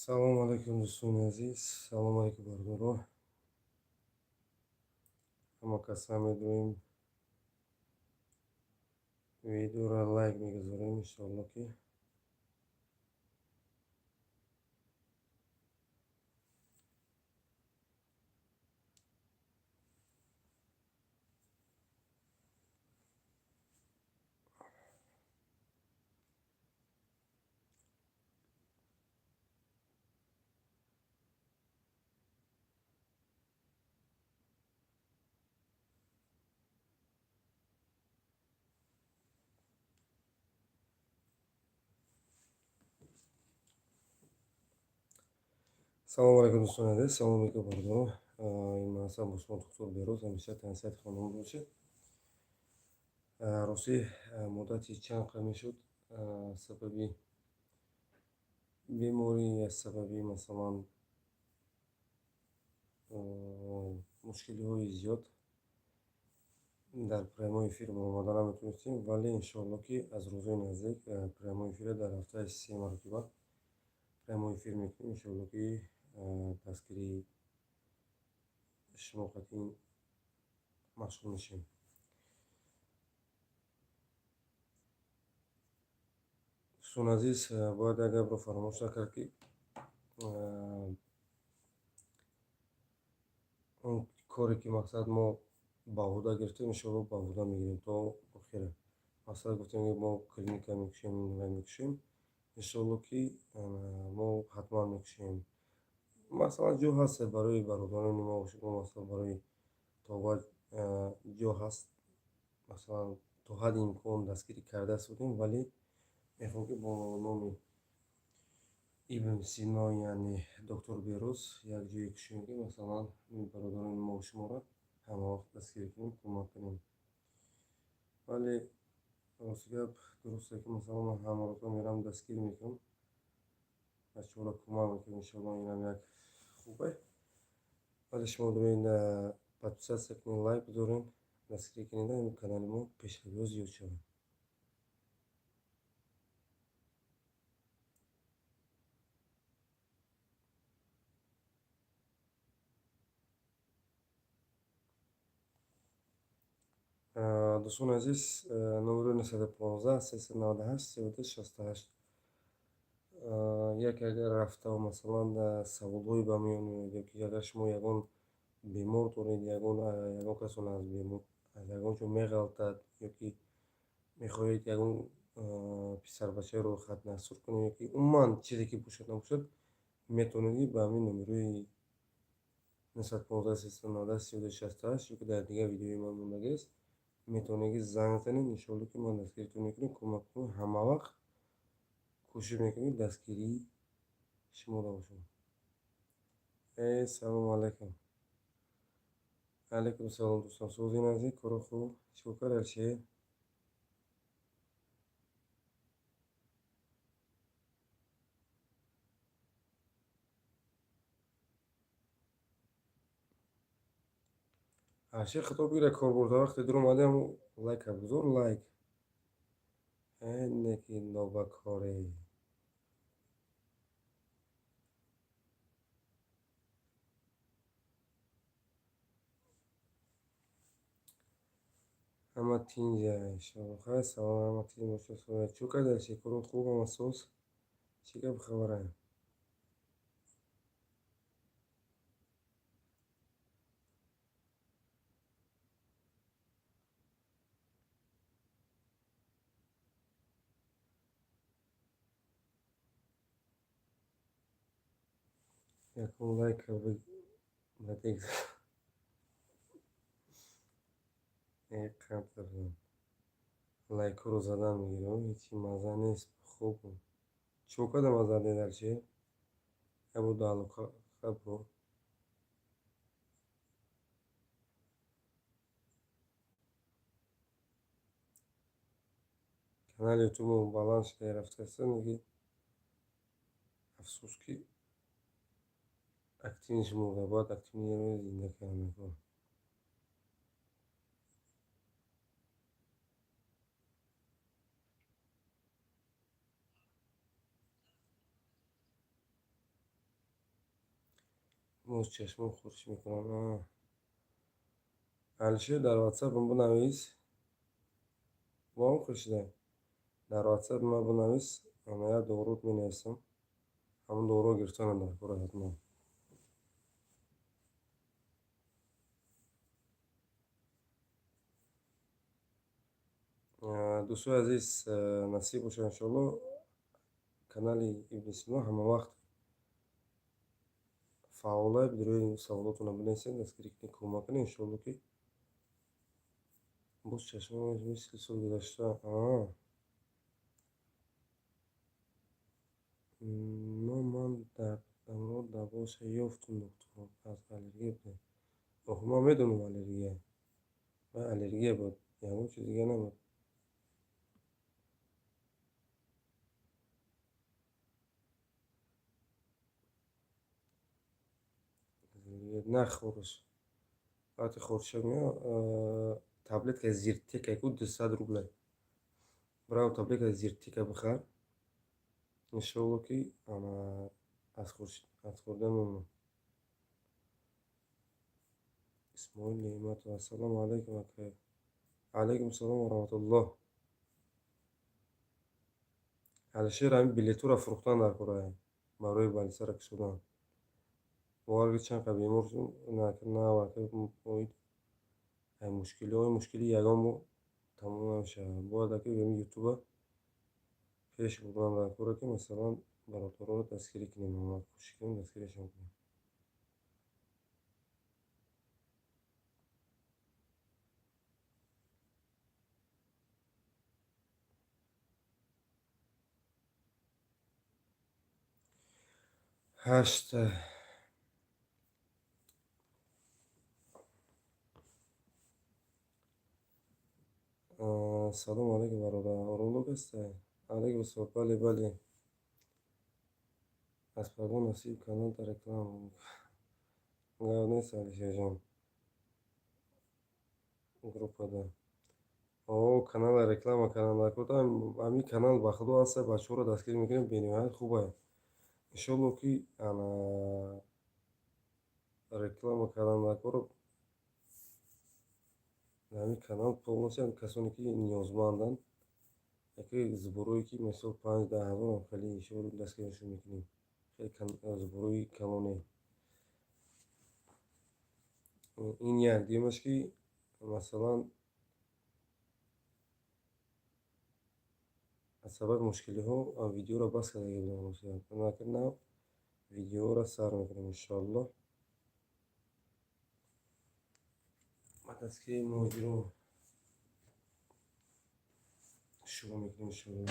Салому алайкум, дӯстони азиз, салому алайкум, бародаро. Ҳама каса медоем, видеоро лайк мегузорем, иншоалло ки Салому алайкум, дӯстони азиз, салому алайкум, бародаро. Ин ман ҳастам бо шумо, доктор Бероз. Ҳамеша тансиҳати хонумон бошед. Ростӣ, муддати чанд қадр мешуд, сабаби беморӣ, аз сабаби, масалан, мушкилиҳои зиёд дар прямой эфир баромада наметавонистем, вале иншоалло ки аз рӯзҳои наздик прямой эфира дар ҳафтаи се маротиба прямой эфир мекунем. Иншоалло ки дастгирии шумо қатъин машғул мешавем. Дӯстони азиз, бояд як гапро фаромӯш накард, ки он коре ки, мақсад, мо ба ӯҳда гирифтем, иншоалло ба ӯҳда мегирем то охира. Масалан, гуфтем, ки мо клиника мекушем, мекушем, иншоалло ки мо ҳатман мекушем. Масалан, ҷо ҳаст барои бародарони мо, масалан, барои тобат ҷо ҳаст, масалан, то ҳадди имкон дастгирӣ карда будем, вале мехоҳем, ки бо номи Ибн Сино, яъне доктор Бероз, як ҷое кушем, ки, масалан, бародарони мо шуморо ҳамавақт дастгирӣ кунем, кӯмак кунем. Вале рости гап, дурусте ки, масалан, ман ҳамарӯза мерам, дастгирӣ мекунам, бачаҳоро кӯмак мекунам, иншоалло инам як хубе. Вале шумо доред подписаться кунед, лайк бигузоред, дастгирӣ кунед, ин канали мо пешравиҳо зиёд шавад. Дӯстони азиз, номерои 915 398 32 68. Яке агар рафта, масалан, саволҳое ба миён меояд ё ки агар шумо ягон бемор доред, ягон касон аз ягон ҷо меғалтад ё ки мехоҳед ягон писарбачаеро хатнасур кунед ё ки умуман чизе ки бошад, набошад, метавонед ки ба ҳамин номерои 915 398 32 68 ё ки дар дигар видеои ман мондагиаст, метавонед ки занг занед. Иншоалло ки ман дастгиритон мекунем, кӯмак кунем, ҳамавақт кӯшиш мекунем дастгирии шуморо бошам. Э, салому алайкум. Алайкум салом, дӯстон, сози наздик, коро хуб, чӣ кор кардед? Ҳарчи хато бигира, корбурда вақте дур омадем, лайка бигузор, лайк. Э, неки нобакоре. Ҳама тинҷа, иншоалло. Хайр, салом, ҳама тинҷ бошад. Чӣ кардед? Коро хуб, ҳама соз? Чӣ гап хабара? Якум лайка бадег. Э, қадр лайкҳоро задан мегирам, ҳечи мазза нест. Хуб, чӣ кардам аз дар чи? Ябо даалоқа бро. Канали ютубмо баланд шуда рафтааст, ки афсӯс ки активниш мурда, бояд активниро зинда кардан. Боз чашмон хурш мекунам. Алишер, дар ватсапам бинавис. Бо ҳам хушида. Дар ватсапи ман бинавис, ана як дорут менависам. Ҳамон доруро гирифтанам дар кора ҳатман. Дӯстои азиз, насиб бошад, иншоалло, канали Ибни Сино ҳамавақт фаъола. Бидурои саволотонро бинависед, дастгирӣ кунед, кӯмак кунед, иншоалло, ки боз чашмон мисли соли гузашта. Но ман дардамро давоша ёфтум, доктор. Аз аллергия буда. Охи, ман медонам, аллергия. Вай аллергия буд, ягон чиз дига набуд. На, хӯрш. Вақте хӯрша меояд, таблеткаи Зиртека ку 200 рублей. Бирав, таблеткаи Зиртека бихар. Иншоалло, ки аз хӯрдан мемонам. Исмоил Неъматов: ассалому алайкум, ака. Алайкум салом ва раҳматуллоҳ. Алишер, ҳамин билетҳоро фурӯхтан дар кора барои больницара кушодан. Бовар кунед, чанд қадр бемор шудам, на мушкилиҳои мушкили ягон бор тамом намешавад. Бояд аки ҳамин ютуба пеш бурдан дар кора, ки масалан бародаронро дастгирӣ кунем, кӯшиш кунем, дастгиришон кунем. Ҳашт. Салому алайкум, бародар. Уролог ҳастай? Алайкум ассалом. Бале, бале. Аз пагоҳ насиб каналта реклама. Гап нест, Алишерҷон. Группада. О, канала реклама кардан дар кор. Ҳамин канал ба худо ҳаста, бачаҳоро дастгирӣ мекунем, бениҳоят хубае. Иншоалло, ки ана реклама кардан дар кор ҳамин канал полностью касоне ки ниёзманданд, яке сборое ки мисол 5-10 ҳазорам хеле иншоалло дастгиришон мекунем. Хеле сборои калоне. Ин як. Дуюмаш, ки масалан аз сабаби мушкилиҳо видеоро бас карда будам. Нав видеоро сар мекунем, иншоалло. Ба дастгирии муҳоҷирон шурӯъ мекунем, иншоалло.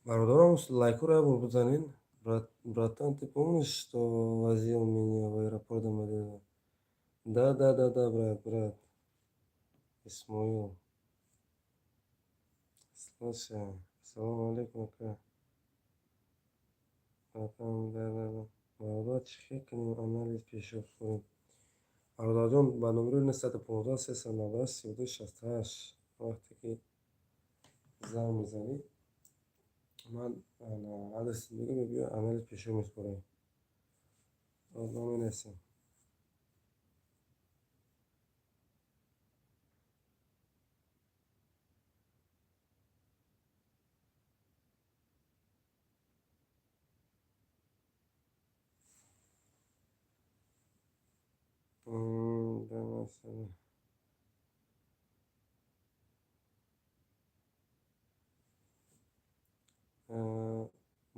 Бародарон, лайкҳоро як бор бизанед. Братан, ты помнишь, что возил меня в аэропорт Домодедово? Да, да, да, да, брат, брат. Исмоил. Слушай, ассалому алайкум, ака. Братан, да, да, да. Бародар, чӣ хел кунем анализ пешоб хӯрем? Бародарҷон, ба номерои 915 398 32 68 вақте ки занг мезанӣ, ман адрес мегӯям, мебиё, анализ пешоб месупорем. Ман менависам. Да, масалан.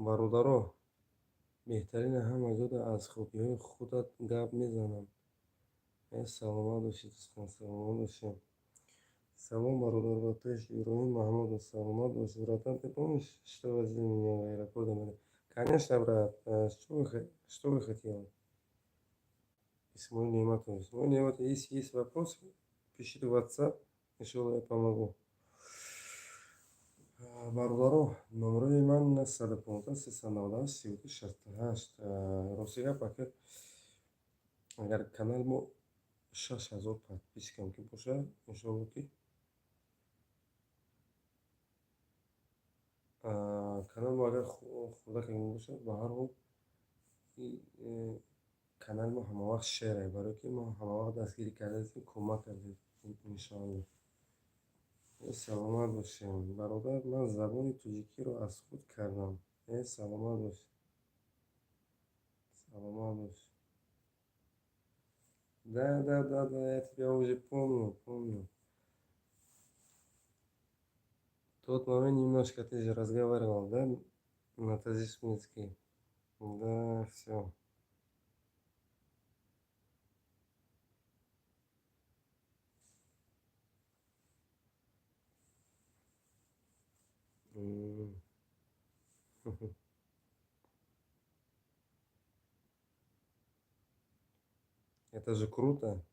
Бародаро, беҳтарина ҳама ҷода аз хубиҳои худат гап мезананд. Э, саломат бошед, дӯстон, саломат бошед. Салом, бародар, ба пеш. Иброҳим Маҳмудов, саломат бошед. Братан, ты помнишь, что возил меня в аэропорт Домодедово? Конечно, брат. Что вы хотели? Исмоил Неъматов. Исмоил Неъматов, если есть вопросы, пишите в WhatsApp, иншоалло, я помогу. Бародаро, номерои ман 915 398 32 68. Рости гап, ака, агар канал мо 6000 подписчикам ки бошад, иншоалло, ки Канал мо агар хурдакак мебошад, ба ҳар ҳол канали мо ҳамавақт шерае, барое ки мо ҳамавақт дастгирӣ кардаистем, кӯмак кардем, иншоалло. Саломат бошем, бародар. Ман забони тоҷикиро аз худ кардам. Саломат бош, саломат бош. Да, я тебя уже помню, помню. Тот момент немножко ты же разговаривал, да, на таджикском языке? Да, всё. Это же круто.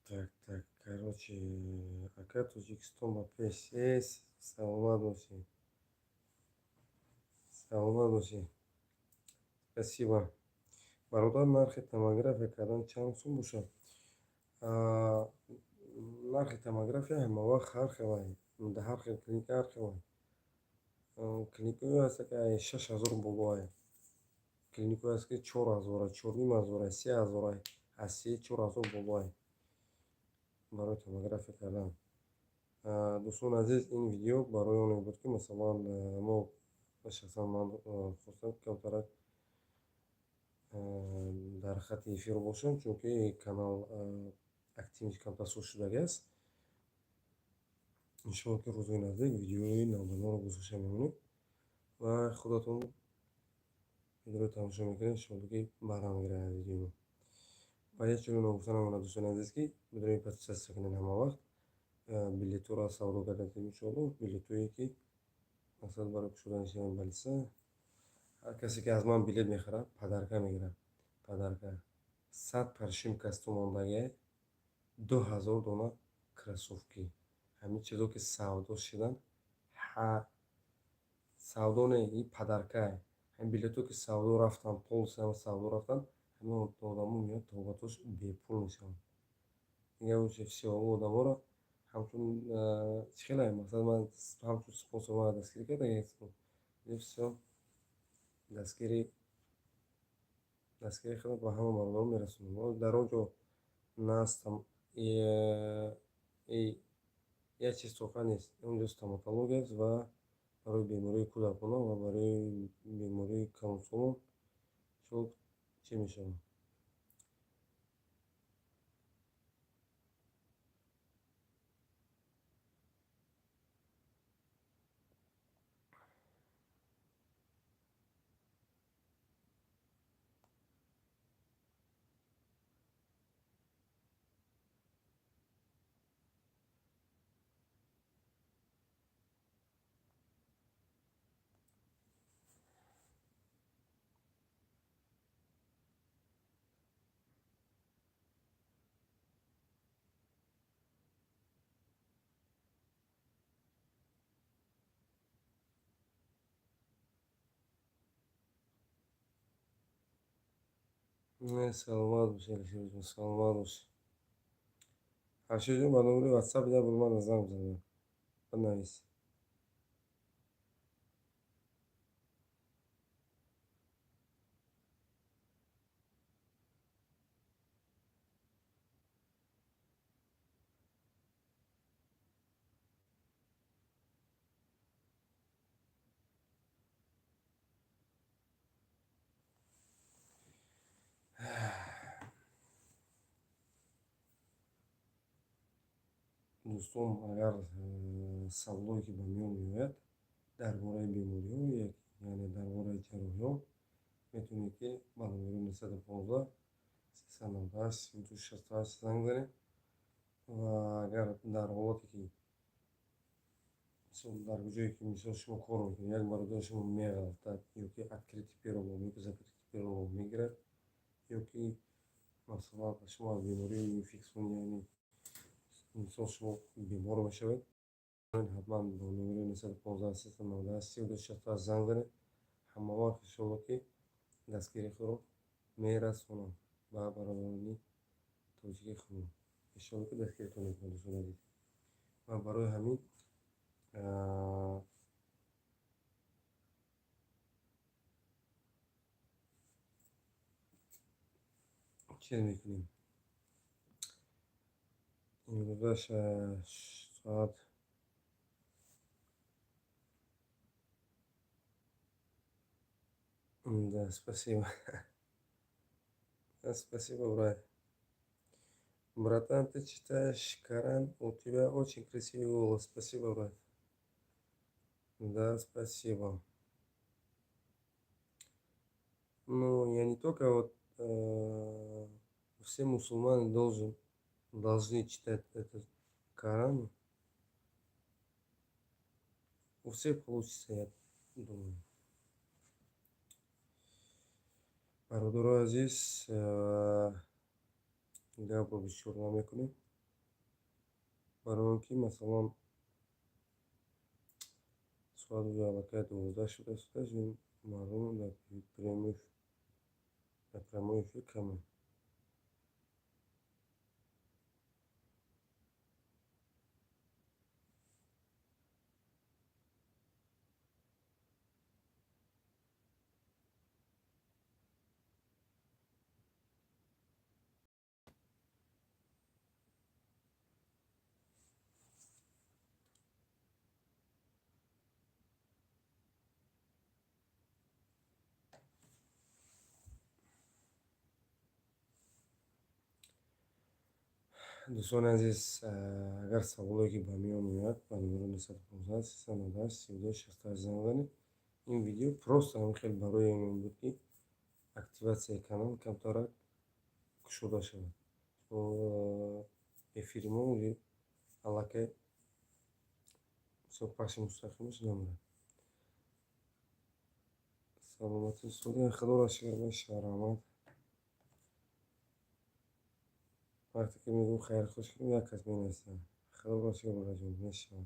Так, так, короче, ака, Тоҷикистон ба пеш. Саломат бошӣ, саломат бошӣ, спасибо. Бародар, нархи томография кардан чанд сум бошад? Нархи томография ҳамавақт ҳар хелай, дар ҳар хел клиника ҳар хелай. Клиникаҳое ҳаста, ки 6000 болоай, клиникаҳое ҳаст, ки 4000, 4500, 3000, аз 3-4 ҳазор болоай барои томография кардан. Дӯстони азиз, ин видео барои оне буд, ки масалан мо шахсан ман хостам камтарак дар хатти эфир бошам, чунки канал активность камтар суст шудагӣ аст. Иншоалло, ки рӯзҳои наздик видеои навбаноро гузошта мемонем ва худатон видеоро тамошо мекунед. Иншоалло, ки баҳра мегиред аз видеои мо. Ва як чиро ногуфта намонад, дӯстони азиз, ки бидонед, подписаться кунед ҳама вақт. Билетҳоро савдо кардем, иншоалло, билетҳое, ки масалан барои кушодани шавани больница. Ҳар касе, ки аз ман билет мехарад, подарка мегирад. Подарка 100 парфюм костюм мондагиай, 2000 дона кроссовки. Ҳамин чизо, ки савдо шидан, савдо не, и подаркае. Ҳамин билетҳо, ки савдо рафтанд, полностью савдо рафтанд, ҳамин одамо меояд, тобатош бепул мешаванд дигар. Уже всё, одаморо ҳамчун чӣ хеле масалан ман ҳамчун спонсор мара дастгирӣ карда, всё, дастгирии худро ба ҳама бародарон мерасонам. Дар он ҷо на як чиз тоқа нест, он ҷо стоматология аст ва барои бемории кӯдакона ва барои бемории калонсолон чӣ мешавад. Саломат бошӣ, Алишерҷон, саломат бошӣ. Алишерҷон, ба номери ватсап як бор мана занг бизан, бинавис. Дӯстон, агар саволое, ки ба миён меояд дар бораи бемориҳо, яъне дар бораи ҷарроҳиҳо, метавонед, ки ба номери 915 398 32 68 занг занед. Ва агар дар ҳолате, ки мисол дар ҷое, ки мисол шумо кор мекунед, як бародари шумо меғалтад ё ки открытый перелом ё ки закрытый перелом мегирад, ё ки масалан шумо аз бемории инфекционный, яъне Мисол, шумо бемор мешавед, ҳатман бо номери 915 398 32 68 занг занед. Ҳама вақт, иншоалло, ки дастгирии худро мерасонам ба бародарони тоҷики худмон. Иншоалло, ки дастгиритон мекунам, дӯстони азиз. Ва барои ҳамин чиз мекунем. Имрӯза соат. Да, спасибо. Да, спасибо, брат. Братан, ты читаешь Коран, у тебя очень красивый голос. Спасибо, брат. Да, спасибо. Ну, я не только вот, все мусульмане должны читать этот Коран. У всех получится, я думаю. Бародарои азиз, гапро бисёр намекунем, барои он ки, масалан, соат уже аллакай 12 шудааст, мардум дар прямой эфир каманд. Дӯстони азиз, агар саволое ки ба миён меояд, ба номери 915 398 32 68 занг занед. Ин видео просто ҳамин хел барои он буд, ки активатсияи канал камтарак кушода шавад. Эфири мо уже аллакай пахши мустақимаш намерад. Саломатӣ, устоди, Худоро шукр, мешава, раҳмат. Вақте ки мегӯм, хайрхуш кунем, як кас менависад: «Худоро шукр, бараҷон, мешава».